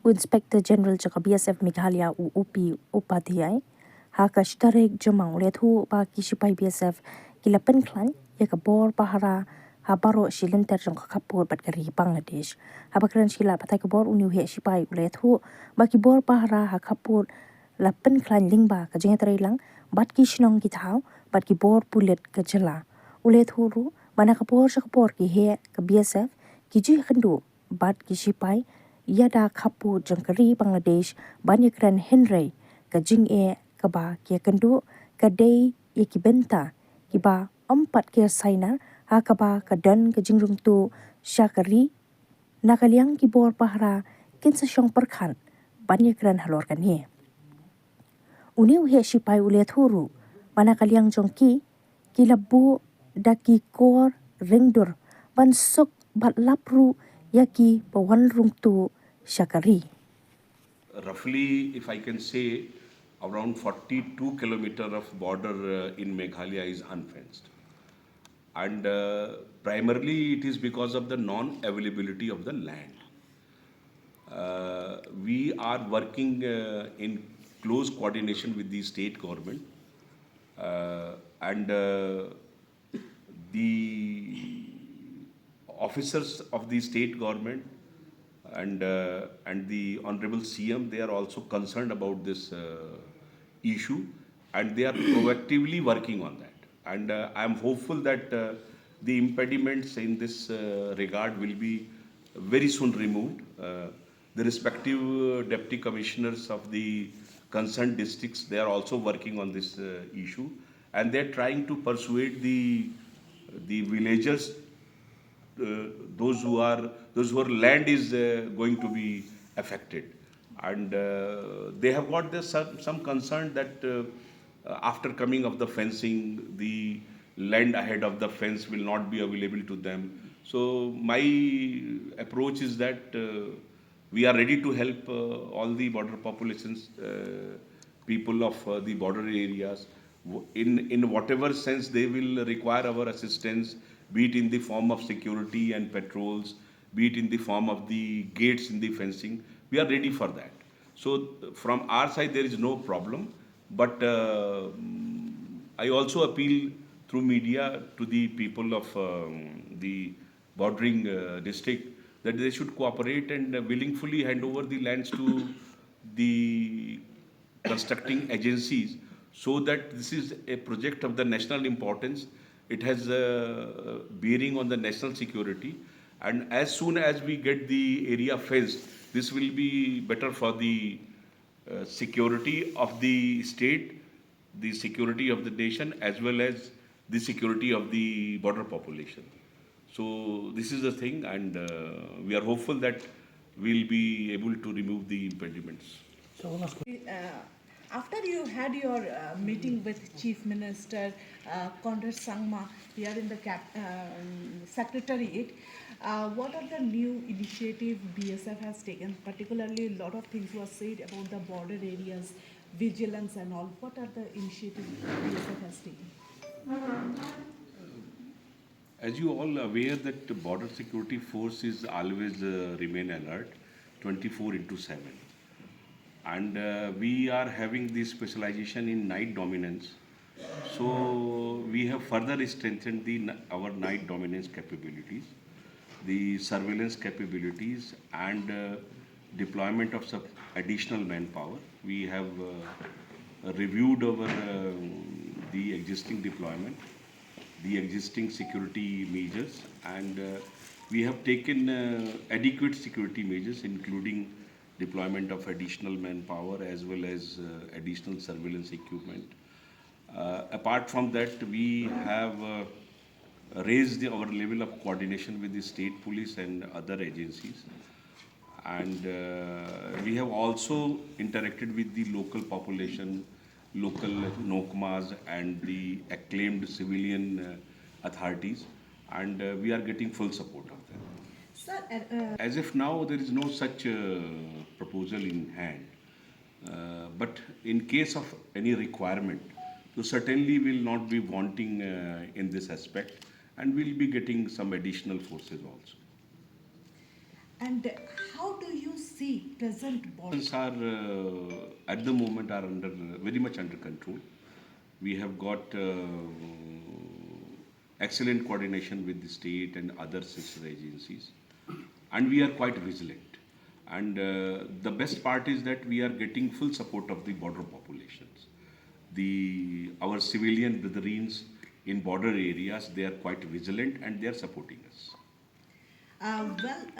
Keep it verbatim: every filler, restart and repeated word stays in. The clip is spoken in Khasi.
U Inspector General jong ka B S F Meghalaya, u O P Upadhyay, ha ka shi tarik Jymmang, u la ïathuh ba ki shipai B S F ki la pynkhlaiñ ïa ka bor pahara ha baroh shi lynter jong ka khappud bad ka ri Bangladesh. Haba kren sha ki lad pathai khubor, une u heh shipai u la ïathuh ba ki bor pahara ha khappud la pynkhlaiñ lyngba ka jingïatreilang bad ki shnong ki thaw bad ki bor pulit ka jylla. U la ïathuh ruh ba na ka por sha ka por ki heh ka B S F ki ju ïakynduh bad ki shipai ïada khappud jong ka ri Bangladesh ban ïakren, hynrei ka jingeh kaba ki ïakynduh ka dei ïa ki bynta kiba ym pat ki ïa sainar, ha kaba ka don ka jingrung tuh sha ka ri. Na ka liang ki bor pahara kin sa shong pyrkhat ban ïakren halor kane. Une u heh shipai u la ïathuh ruh ba na ka liang jong ki, ki la buh da ki kor ringdur ban suk bad lap ruh ïa kiba wan rung tuh sha ka ri. Roughly, if I can say, around forty-two kilometer of border, uh, in Meghalaya is unfenced. And, uh, primarily it is because of the non-availability of the land. Uh, we are working, uh, in close coordination with the state government, uh, and, uh, the officers of the state government and, uh, and the Honorable C M, they are also concerned about this, uh, issue, and they are proactively working on that. And, uh, I am hopeful that, uh, the impediments in this, uh, regard will be very soon removed. Uh, the respective, uh, deputy commissioners of the concerned districts, they are also working on this, uh, issue, and they are trying to persuade the, the villagers, uh, those who are, those who are land is, uh, going to be affected. And, uh, they have got this, some, some concern that, uh, uh, after coming of the fencing, the land ahead of the fence will not be available to them. So my approach is that, uh, we are ready to help, uh, all the border populations, uh, people of, uh, the border areas, w-, in, in whatever sense they will require our assistance, be it in the form of security and patrols, be it in the form of the gates in the fencing. We are ready for that. So, from our side, there is no problem. But, uh, I also appeal through media to the people of, um, the bordering, uh, district, that they should cooperate and, uh, willingly hand over the lands to the constructing agencies, so that this is a project of the national importance. It has a bearing on the national security, and as soon as we get the area fenced, this will be better for the, uh, security of the state, the security of the nation, as well as the security of the border population. So this is the thing, and, uh, we are hopeful that we'll be able to remove the impediments. So, one last question. Uh, after you had your, uh, meeting with Chief Minister, uh, Conrad Sangma here in the cap-, um, Secretariat, uh, what are the new initiative B S F has taken? Particularly, a lot of things were said about the border areas, vigilance and all. What are the initiatives B S F has taken? As you all aware that the Border Security Force is always, uh, remain alert twenty-four into seven. And, uh, we are having this specialization in night dominance. So we have further strengthened the n-, our night dominance capabilities, the surveillance capabilities, and, uh, deployment of some additional manpower. We have, uh, reviewed our, uh, the existing deployment, the existing security measures, and, uh, we have taken, uh, adequate security measures, including deployment of additional manpower as well as, uh, additional surveillance equipment. Uh, apart from that, we have, uh, raised the, our level of coordination with the state police and other agencies. And, uh, we have also interacted with the local population, local NOCMAs, and the acclaimed civilian, uh, authorities. And, uh, we are getting full support of them. Sir, uh, uh, as of now, there is no such, uh, proposal in hand. Uh, but in case of any requirement, so certainly we'll not be wanting, uh, in this aspect, and we'll be getting some additional forces also. And how do you s-, See, present border. Things are uh, at the moment are under very much under control. We have got uh, excellent coordination with the state and other sister agencies, and we are quite vigilant. And uh, the best part is that we are getting full support of the border populations. The our civilian brethrens in border areas, they are quite vigilant and they are supporting us. Uh, well,